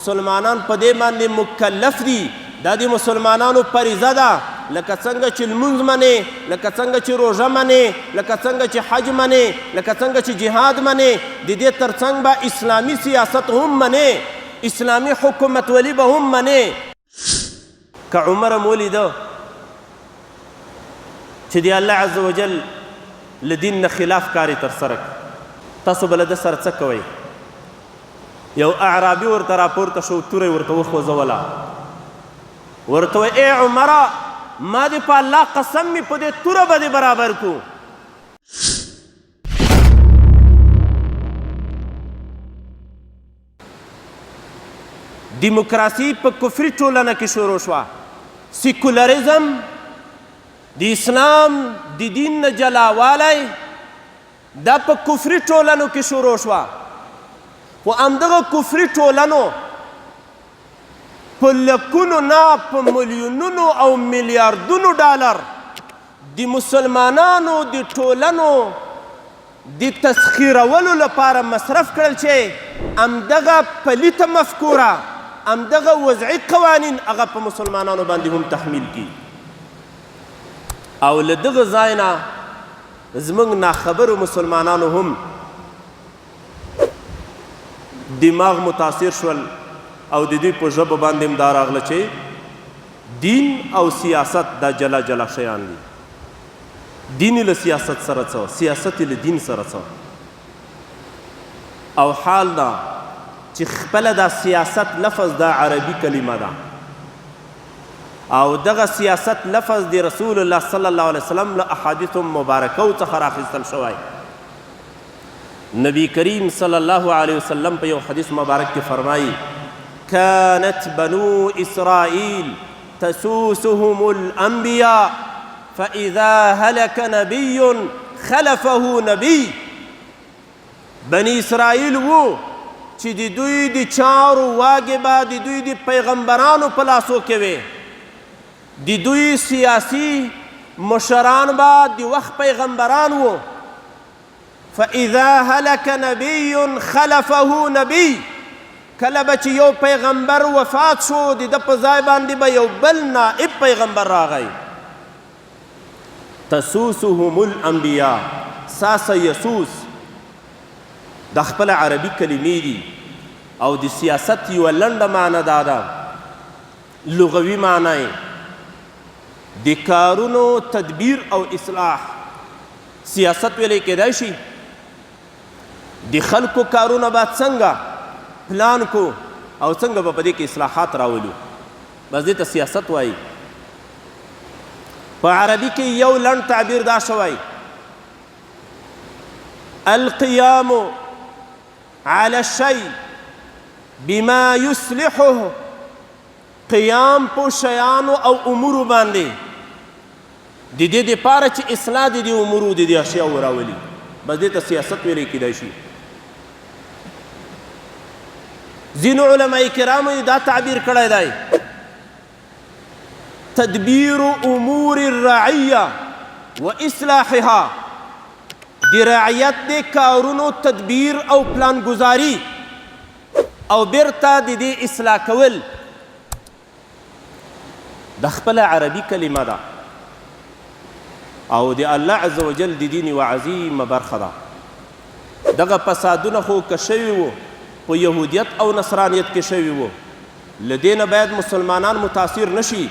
مسلمانان په دې باندې مکلف دي، دا د مسلمانانو فریضه ده، لکه څنګه چې لمونځ منې، لکه څنګه چې روژه منې، لکه څنګه چې حج منې، لکه څنګه چې جهاد منې، د دې ترڅنګ به اسلامي سیاست هم منې، اسلامي حکومتولي به هم منې. که عمر هم ولیده چې د الله عز وجل له دین نه خلاف کار یې ترسره کړ، تاسو به له ده سره څه کوئ؟ یو اعرابي ورته راپورته شو، توره یې ورته وخوځوله، ورته وایي ای عمره، ما دې په الله قسم مې په دې توره به دې برابر کو. دیموکراسي په کفري ټولنه کې شروع شوه، سیکولریزم د اسلام د دین نه جلاوالی دا په کفري ټولنو کې شروع شوه، خو همدغه کفري ټولنو په لکونو نه په میلیونونو او میلیاردونو ډالر د مسلمانانو د ټولنو د تسخیرولو لپاره مصرف کړل چې همدغه پلیته مفکوره، همدغه وضعي قوانین هغه په مسلمانانو باندې هم تحمیل کړي. او له دغه ځای نه زموږ ناخبرو مسلمانانو هم دماغ متاثر شول او د دوی په ژبه باندې هم دا راغله چې دین او سیاست دا جلا جلا شیان دي. دین له سیاست سره څه، سیاست له دین سره څه. او حال دا چې خپله دا سیاست لفظ دا عربي کلمه ده او دغه سیاست لفظ د رسول الله صلی الله علیه وسلم له احادیث مبارکو څخه راخیستل شوی. نبی کریم صلی الله علیه وسلم په یو حدیث مبارک کې فرمایي: كانت بنو اسرائیل تسوسهم الانبیاء فاذا هلك نبي خلفه نبي. بني اسرائیل وو چې د دوی د چارو واګې به د دوی د پیغمبرانو په لاسو کې وې، د دوی سیاسي مشران به د وخت پیغمبران وو. فاذا هلك نبي خلفه نبي، کله به چې یو پیغمبر وفات شو د ده په ځای باندې به یو بل نائب پیغمبر راغی. تسوسهم الانبیاء، ساس یسوس دا خپله عربي کلمې دي او د سیاست یوه لنډه معنی دا ده، لغوي معنی یې د کارونو تدبیر او اصلاح. سیاست ویلی کېدای شي د خلکو کارونه به څنګه پلان کو او څنګه به په دې کې اصلاحات راولو، بس دې ته سیاست وایي. په عربي کې یو لنډ تعبیر دا شوی: القيام على الشيء بما يصلحه، قیام په شیانو او امورو باندې د دې دپاره چې اصلاح د دې امورو د دې اشیاو راولي، بس دې ته سیاست ویلی کېدای شي. ځینو علماء کرامو یې دا تعبیر کړی دی: تدبیر امور الرعیه و اصلاحها، د رعیت د کارونو تدبیر او پلان ګذاري او بیرته د دې اصلاح کول. دا خپله عربي کلمه ده او د الله عز وجل د دین یوه عظیمه برخه ده. دغه فسادونه خو که شوي وو په یهودیت او نصرانیت کې شوي وو، له دې نه باید مسلمانان متاثر نه شي.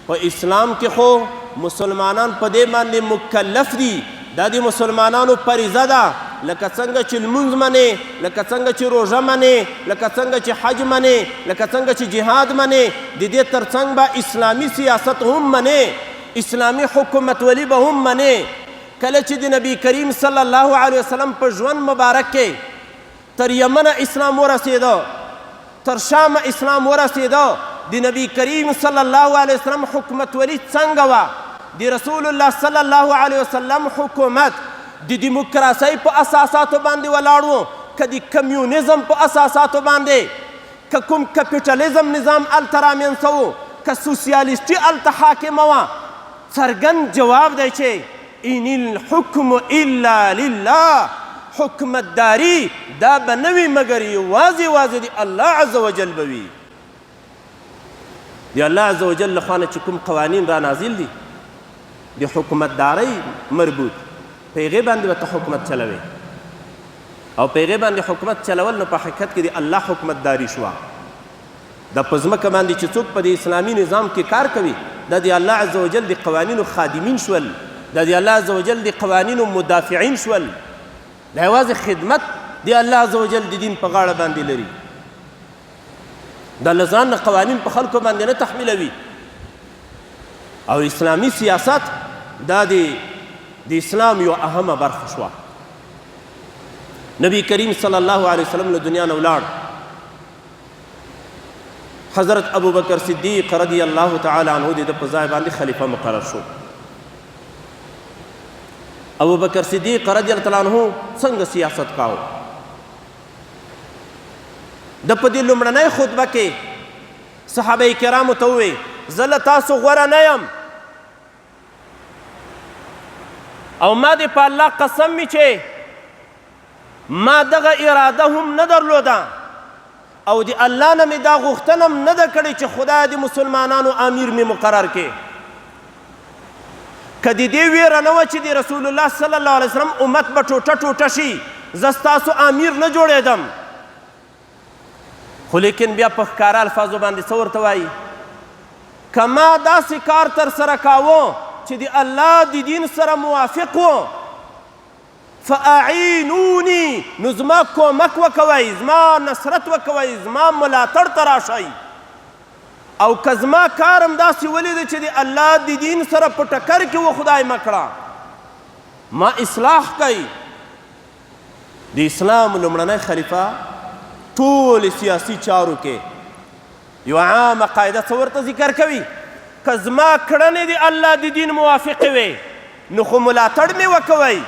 په اسلام کې خو مسلمانان په دې باندې مکلف دي، دا د مسلمانانو فریضه ده، لکه څنګه چې لمونځ منې، لکه څنګه چې روژه منې، لکه څنګه چې حج منې، لکه څنګه چې جهاد منې، د دې ترڅنګ به اسلامي سیاست هم منې، اسلامي حکومتولي به هم منې. کله چې د نبی کریم صلی الله علیه وسلم په ژوند مبارک کې تر یمنه اسلام ورسېده، تر شامه اسلام ورسېده، د نبی کریم صلی الله علیه وسلم حکومتولي څنګه وه؟ د رسول الله صلی الله علیه وسلم حکومت د دیموکراسۍ په اساساتو باندې ولاړ و که د کمیونیزم په اساساتو باندې، که کوم کپیټلیزم نظام هلته رامنځته و، که سوسیالیستي هلته حاکمه وه؟ څرګند جواب دی چې ان الحکم الا لله، حکومتداري دا به نه وي مګر یوازې یوازې د الله عز وجل به وي. د الله عز وجل له خوا نه چې کوم قوانین را نازل دي د حکومتدارۍ مربوط، په هغې باندې به ته حکومت چلوې، او په هغې باندې حکومت چلول نو په حقیقت کې د الله حکومتداري شوه. دا په ځمکه باندې چې څوک په دې اسلامي نظام کې کار کوي دا د الله عز وجل د قوانینو خادمین شول، دا د الله عز وجل د قوانینو مدافعین شول. دا یوازې خدمت د الله عز وجل د دین په غاړه باندې لري، دا له ځان نه قوانین په خلکو باندې نه تحمیلوي. او اسلامي سیاست دا د اسلام یو اهمه برخه شوه. نبی کریم صلی الله علیه وسلم له دنیا نه ولاړ، حضرت ابو بکر صدیق رضی الله تعالی عنه د په ځای باندې خلیفه مقرر شو. ابو بکر صدیق رضی الله تعالی عنه څنګه سیاست کاوه؟ د په دې لومړنۍ خطبه کې صحابه کرامو ته وویل، زه له تاسو غوره نه یم، او ما دې په الله قسم وي چې ما دغه اراده هم نه درلوده، او د الله نه مې دا غوښتنه هم نه ده کړې چې خدای د مسلمانانو امیر مې مقرر کړي. که د دې ویره نه وه چې د رسول الله صلی الله علیه وسلم امت به ټوټه ټوټه شي، زه ستاسو امیر نه جوړېدم. خو لیکن بیا په ښکاره الفاظو باندې څه ورته وایي؟ که ما داسې کار ترسره کاوه چې د الله د دین سره موافق و، فاعینوني، نو زما کومک وکوئ، زما نصرت وکوئ، زما ملاتړ ته راشئ. او که زما کار هم داسې ولیده چې د الله د دین سره په ټکر کې و، خدای مه کړه ما اصلاح کوي. د اسلام لومړنی خلیفه ټول سیاسي چارو کې یو عامه قاعده څه ورته ذکر کوي؟ که زما کړنې د الله د دین موافقې وي نو خو ملاتړ مې وکوئ،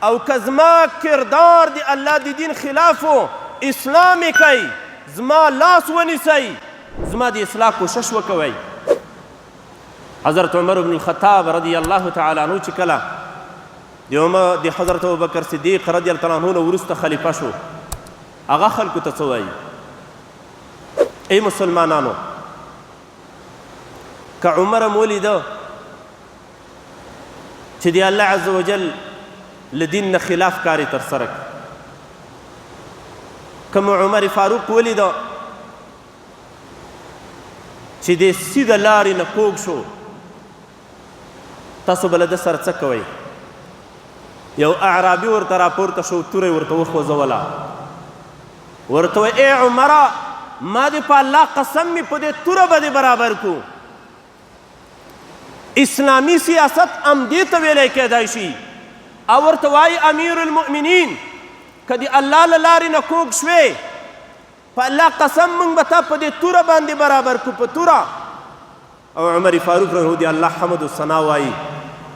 او که زما کردار د الله د دین خلاف و، اصلاح مې کوئ، زما لاس ونیسئ، زما د اصلاح کوشش وکوئ. حضرت عمر بن الخطاب رضی الله تعالی عنه چې کله د عمر د حضرت ابوبکر صدیق رضی الله تعالی عنه نه وروسته خلیفه شو، هغه خلکو ته څه وایي؟ ای مسلمانانو، که عمر هم ولیده چې د الله عز وجل له دین نه خلاف کار یې ترسره کړ، که مو عمر فاروق ولیده چې د سیده لارې نه کوږ شو، تاسو به له ده سره څه کوئ؟ یو اعرابي ورته راپورته شو، توره یې ورته وخوځوله، ورته وایي ای عمره، ما دې په الله قسم مې په دې توره به دې برابر کو. اسلامي سیاست همدې ته ویلی کېدای شي. او ورته وایي امیر المؤمنین، که د الله له لارې نه کوږ شوې، په الله قسم موږ به تا په دې توره باندې برابر کو، په توره. او عمر فاروق رضی الله الله حمد و ثنا وایي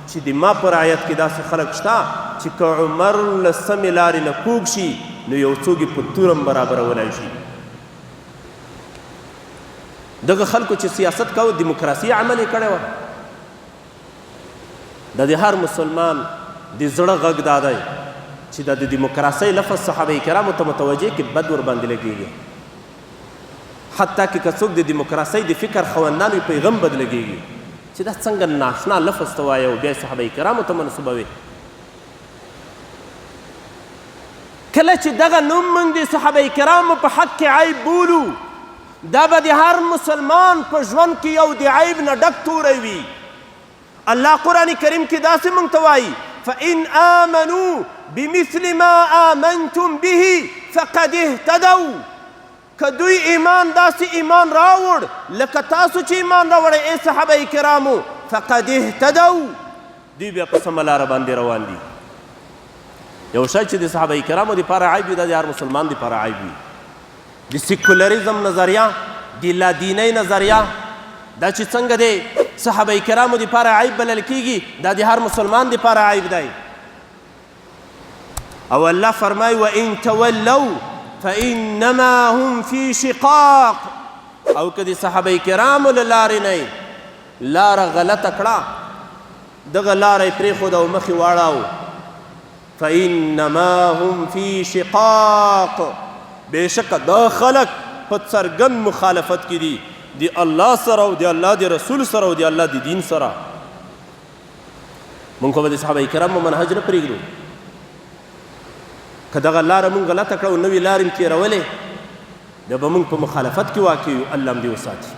چې د ما په رعایت کې داسې خلک شته چې که عمر له سمې لارې نه کوږ شي نو یو څوک یې په توره هم برابرولی شي. دغه خلکو چې سیاست کاوه دیموکراسي عمل یې کړی وه. دا د هر مسلمان د زړه غږ دا دی چې دا د دیموکراسۍ لفظ صحابه کرامو ته متوجه کې بد ورباندې لګېږي، حتی که که څوک د دیموکراسۍ د فکر خاوندان وي په هغه هم بد لګېږي چې دا څنګه ناشنا لفظ ته وایې او بیا یې صحابه کرامو ته منسوبوې. کله چې دغه نوم موږ د صحابه کرامو په حق کې عیب بولو، دا به د هر مسلمان په ژوند کې یو د عیب نه ډک توری وي. الله قرآن کریم کې داسې موږ ته وایي، فإن آمنوا بمثل ما آمنتم به فقد اهتدوا. که دوی ایمان داسې ایمان راوړ لکه تاسو چې ایمان راوړی ای صحابه کرامو، فقد اهتدوا، دوی بیا په سمه لاره باندې روان دي. یو شی چې د صحابه کرامو دپاره عیب وي، دا د هر مسلمان دپاره عیب وي. د سیکولریزم نظریه، د لادینۍ نظریه، دا چې څنګه دی صحابه کرامو دپاره عیب بلل کیږي، دا د هر مسلمان دپاره عیب دی. او الله فرمای وان تولوا فانما هم فی شقاق. او که د صحابه کرامو له لارې نه لاره غلطه کړه، دغه لاره یې پرېښوده او مخ یې واړاو، فإنما هم فی شقاق، بېشکه دا خلک په څرګند مخالفت کې دي د الله سره او د الله د رسول سره او د الله د دین سره. مونږ خو به د صحابه کرامو منهج نه پرېږدو. که دغه لاره مونږ غلطه کړه او نوې لارې مو تېرولې، بیا به مونږ په مخالفت کې واقع یو. الله هم دې وساتي.